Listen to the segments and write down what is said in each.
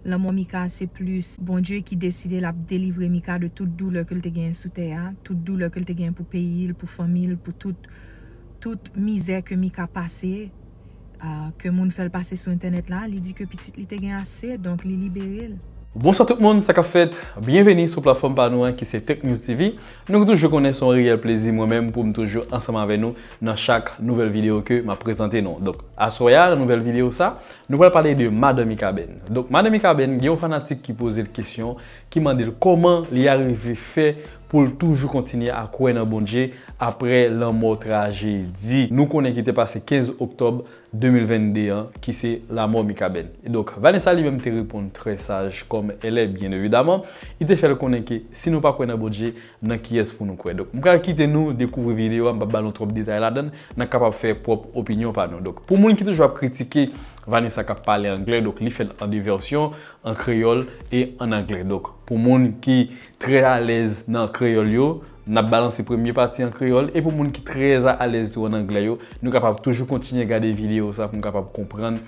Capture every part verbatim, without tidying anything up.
Lanmò Mika se plis Bondye ki deside l ap delivre Mika de tout doulè ke l te genyen sou tè a, tout doulè ke l te genyen pou peyi l, pou fanmi l, pou tout, tout mizè ke Mika pase, ah, ke moun fè l pase sou entènèt la, li di ke pitit li te gen ase, donk li libere l. Bonswa tout moun, sa k ap fèt? Byenveni sou platfòm pa nou an ki se Tech News T V. Nou toujou konnen se yon reyèl plezi mwen menm pou m toujou ansanm avè nou nan chak nouvèl videyo ke m ap prezante nou. Donk, aswè a, nan nouvèl videyo sa, nou pral pale de Madan Mikaben. Donk, Madan Mikaben, gen yon fanatik ki poze l kesyon, ki mande l kòman li arive fè pou l toujou kontinye a kwè nan Bondye apre lanmò trajedi. Nou konnen ki te pase kenz oktòb de mil vennde an, ki se lanmò Mikaben. E donk, Vanessa li menm te reponn trè saj, comme elle est, bien évidemment. Li te fè l konnen ke si nou pa kwè nan Bondye, nan kiyès pou nou kwè. Donk, m pral kite nou dekouvri videyo a, m p ap ba nou twòp detay ladan l, n a kapab fè pwòp opinyon pa nou. Donk, pou moun ki toujou ap kritike Vanessa k ap pale anglè, donk, li fè l an de vèsyon, an kreyòl e an anglè. Donk, pou moun ki trè alèz nan kreyòl yo, n ap balanse premye pati an kreyòl, e pou moun ki trè alèz tou an anglè yo, nou kapab toujou kontinye gade videyo sa pou n kapab konprann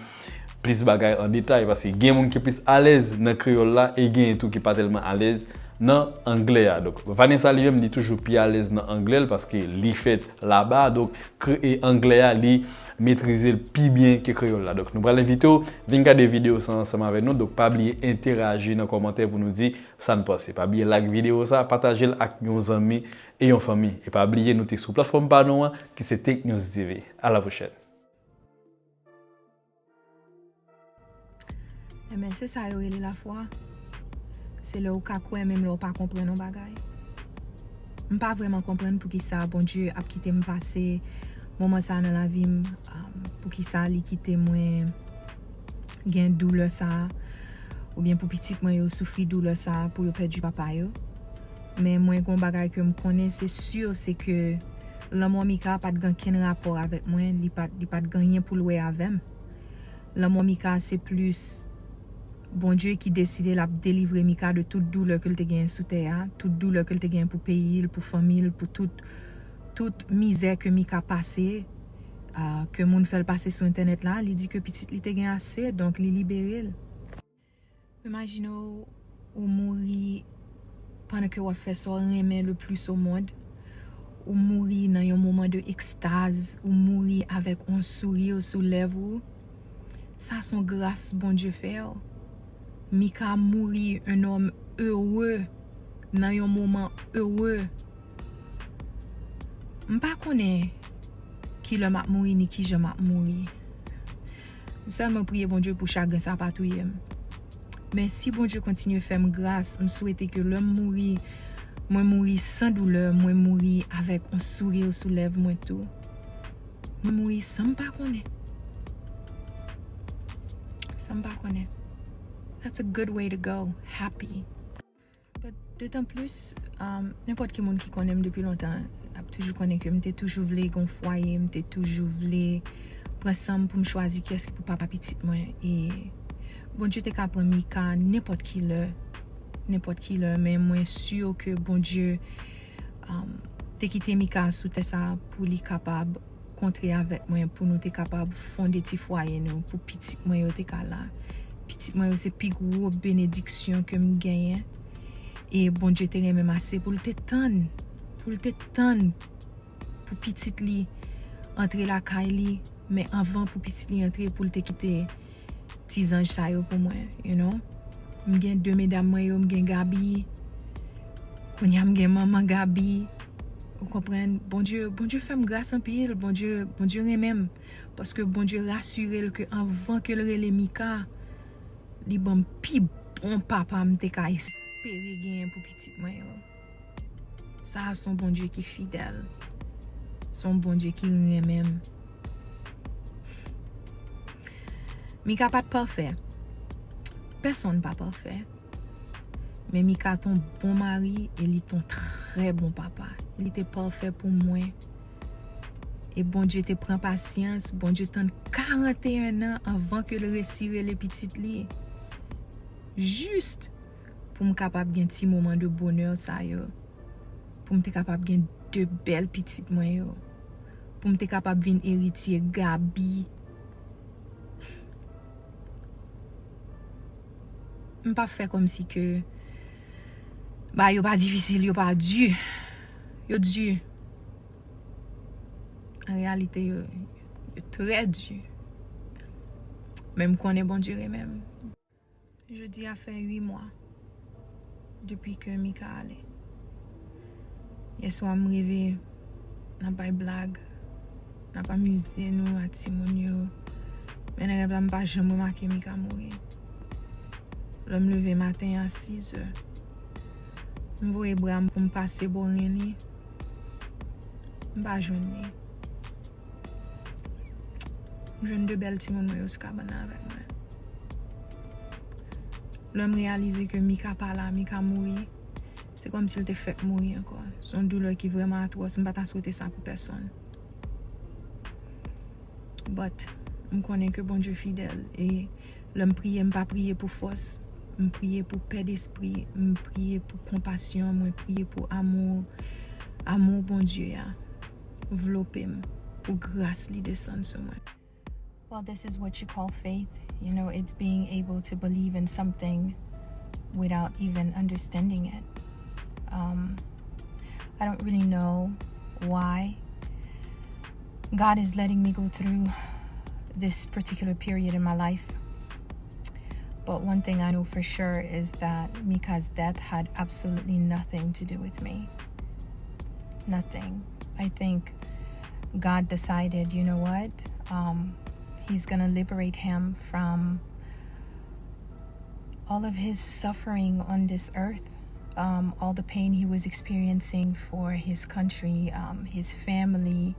plis bagay an detay, paske gen moun ki plis alèz nan kreyòl la, e gen tou ki pa tèlman alèz nan anglè a. Donk, Vanessa li menm, li toujou pi alèz nan anglè l, paske li fèt laba, donk, kre-, e anglè a, li metrize l pi byen ke kreyòl la. Donk, nou pral envite w vin gade videyo sa ansanm avè nou. Donk, pa bliye enteraji nan kòmantè pou nou di sa n panse. Pa bliye like videyo sa, pataje l ak yon zanmi e yon fanmi. E pa bliye nou te sou platfòm pa nou an, ki se Tech News T V. A la pwochèn. Enben, se sa yo rele lafwa. Se lè w ka kwè menm lè w pa konprann yon bagay. M pa vrèman konprann poukisa Bondye ap kite m pase moman sa nan lavi m, um, poukisa li kite mwen gen doulè sa, oubyen pou pitit mwen yo soufri doulè sa, pou yo pèdi papa yo. Men mwen gen yon bagay ke m konnen, se si, se ke lanmò Mika pa t gen kenn rapò avèk mwen, li pa t, li pa t gen anyen pou l wè avè m. Lanmò Mika se plis Bondye ki deside l ap delivre Mika de tout doulè ke l te genyen sou tè a, tout doulè ke l te genyen pou peyi l, pou fanmi l, pou tout, tout mizè ke Mika pase, ah, ke moun fè l pase sou entènèt la, li di ke pitit li te gen ase, donk li libere l. Imajine w, ou mouri pandan ke w ap fè sa w renmen le plis o mond. Ou mouri nan yon moman de ekstaz, ou mouri avèk yon souri sou lèv ou. Sa se yon gras Bondye fè w. Mika mouri un homme heureux, nan yon moman ere. M pa konnen kilè m ap mouri ni kijan m ap mouri. M sèlman priye Bondye pou chagren sa pa touye m. Men si Bondye kontinye fè m gras, m swete ke lè m mouri, mwen mouri san doulè, mwen mouri avèk yon souri sou lèv mwen tou. Mwen mouri san m pa konnen. San m pa konnen. That's a good way to go. Happy. But d'autant plus, um, nenpòt ki moun ki konnen m depi lontan ap toujou konnen ke m te toujou vle gen yon fwaye, m te toujou vle pran san m pou m chwazi kiyès ki pou papa pitit mwen. E Bondye te ka pran Mika nenpòt ki lè, nenpòt ki lè, men mwen si ke Bondye, um, te kite Mika sou tè sa pou li kapab kontre avèk mwen pou nou te kapab fonde ti fwaye nou, pou pitit mwen yo te ka la. Pitit mwen yo se pi gwo benediksyon ke m genyen. E Bondye te renmen m ase pou l te tann, pou l te tann pou pitit li antre lakay li, men anvan pou pitit li antre, pou l te kite ti zanj sa yo pou mwen, you know. M gen de medam mwen yo, m gen Gaby. Kounye a m gen manman Gaby. Ou konprann? Bondye, Bondye fè m gras anpil. Bondye, Bondye renmen m. Paske Bondye rasire l ke anvan ke l rele Mika, li ban m pi bon papa m te ka espere genyen pou pitit mwen yo. Sa a se yon Bondye ki fidèl. Se yon Bondye ki renmen m. Mika pa t pafè. Pèsonn pa pafè. Men Mika te yon bon mari e li te yon trè bon papa. Li te pafè pou mwen. E Bondye te pran pasyans, Bondye tann karanteyen an anvan ke l resi rele pitit li. Jis pou m kapab gen ti moman de bonè sa yo. Pou m te kapab gen de bèl pitit mwen yo. Pou m te kapab vin eritye Gaby. M p ap fè kòmsi ke bagay yo pa difisil, yo pa di. Yo di. An reyalite, yo, yo trè di. Men m konnen Bondye renmen m. Jodi a fè uit mwa depi ke Mika ale. Yèswa m reve, n ap bay blag, n ap amize nou ak timoun yo. Men nan rèv la, m pa janm remake Mika mouri. Lè m leve maten a sizè, m voye bra m pou m pase bò ren li. M pa jwenn li. M jwenn de bèl timoun mwen yo sou kabann nan avèk mwen. Lè m reyalize ke Mika pa la, Mika mouri, se kòmsi l te fèk mouri ankò. Se yon doulè ki vrèman atwòs, m pa ta swete sa pou pèsonn. But, m konnen ke Bondye fidèl, e lè m priye, m pa priye pou fòs, m priye pou pè despri, m priye pou konpasyon, mwen priye pou amou, amou Bondye a vlope m, pou gras li desann sou mwen. Well, this is what you call faith. You know, it's being able to believe in something without even understanding it. Um, I don't really know why God is letting me go through this particular period in my life. But one thing I know for sure is that Mika's death had absolutely nothing to do with me. Nothing. I think God decided, you know what? Um, he's gonna liberate him from all of his suffering on this earth, um, all the pain he was experiencing for his country, um, his family,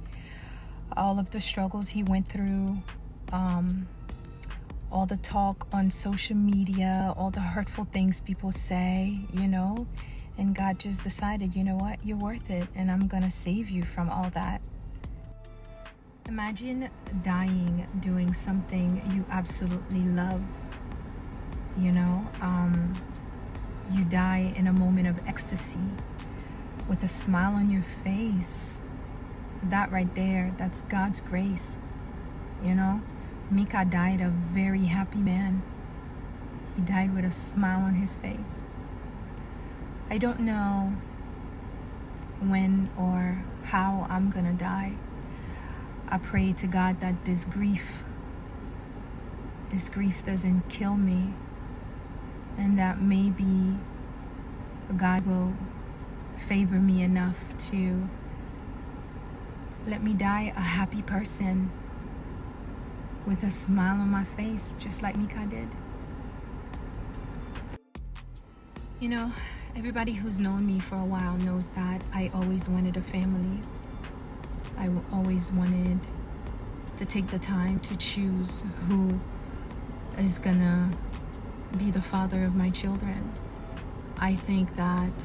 all of the struggles he went through, um, all the talk on social media, all the hurtful things people say, you know, and God just decided, you know what, you're worth it, and I'm gonna save you from all that. Imagine dying doing something you absolutely love. You know, um, you die in a moment of ecstasy with a smile on your face. That right there, that's God's grace. You know, Mika died a very happy man. He died with a smile on his face. I don't know when or how I'm gonna die. I pray to God that this grief, this grief doesn't kill me, and that maybe God will favor me enough to let me die a happy person with a smile on my face, just like Mika did. You know, everybody who's known me for a while knows that I always wanted a family. I w- always wanted to take the time to choose who is gonna be the father of my children. I think that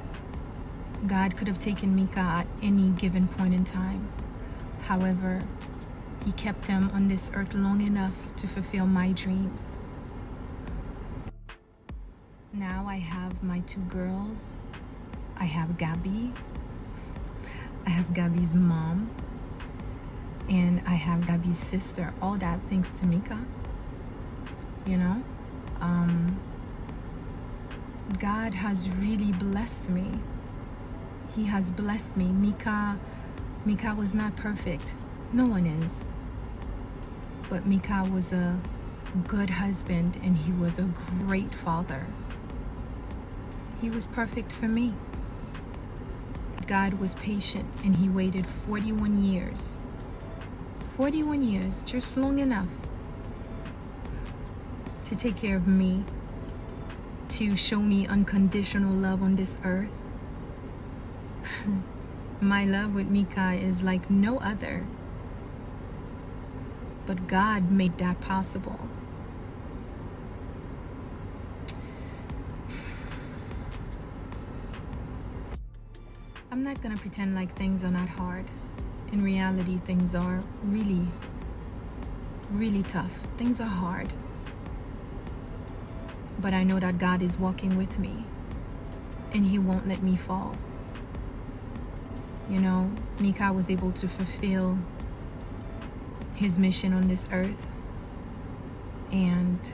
God could have taken Mika at any given point in time. However, he kept him on this earth long enough to fulfill my dreams. Now I have my two girls. I have Gabby. I have Gabby's mom. And I have Gabby's sister. All that thanks to Mika. You know? Um, God has really blessed me. He has blessed me. Mika, Mika was not perfect. No one is. But Mika was a good husband and he was a great father. He was perfect for me. God was patient and he waited forty-one years. forty-one years, just long enough to take care of me, to show me unconditional love on this earth. My love with Mika is like no other. But God made that possible. I'm not gonna pretend like things are not hard. In reality, things are really, really tough. Things are hard. But I know that God is walking with me, and He won't let me fall. You know, Mika was able to fulfill his mission on this earth, and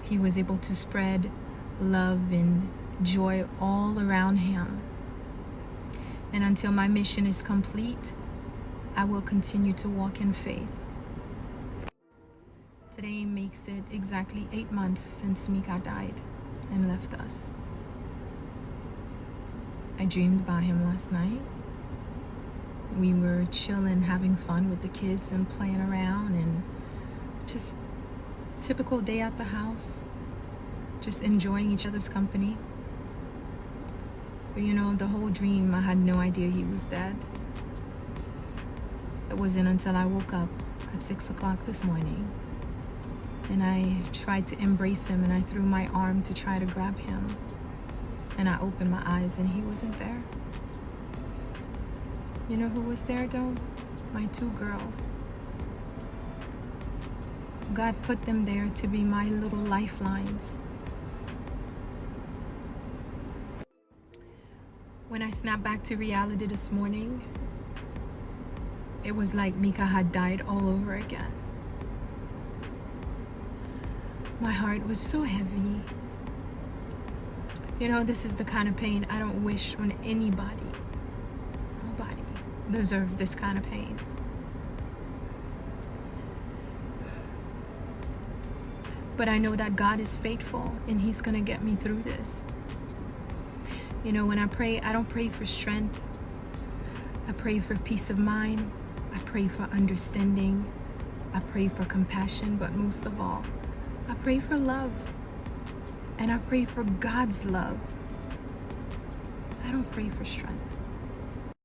he was able to spread love and joy all around him. And until my mission is complete, I will continue to walk in faith. Today makes it exactly eight months since Mika died and left us. I dreamed about him last night. We were chilling, having fun with the kids and playing around and just typical day at the house, just enjoying each other's company. But you know, the whole dream, I had no idea he was dead. It wasn't until I woke up at six o'clock this morning and I tried to embrace him and I threw my arm to try to grab him. And I opened my eyes and he wasn't there. You know who was there though? My two girls. God put them there to be my little lifelines. When I snapped back to reality this morning, it was like Mika had died all over again. My heart was so heavy. You know, this is the kind of pain I don't wish on anybody. Nobody deserves this kind of pain. But I know that God is faithful and He's gonna get me through this. You know, when I pray, I don't pray for strength. I pray for peace of mind. I pray for understanding. I pray for compassion, but most of all, I pray for love. And I pray for God's love. I don't pray for strength.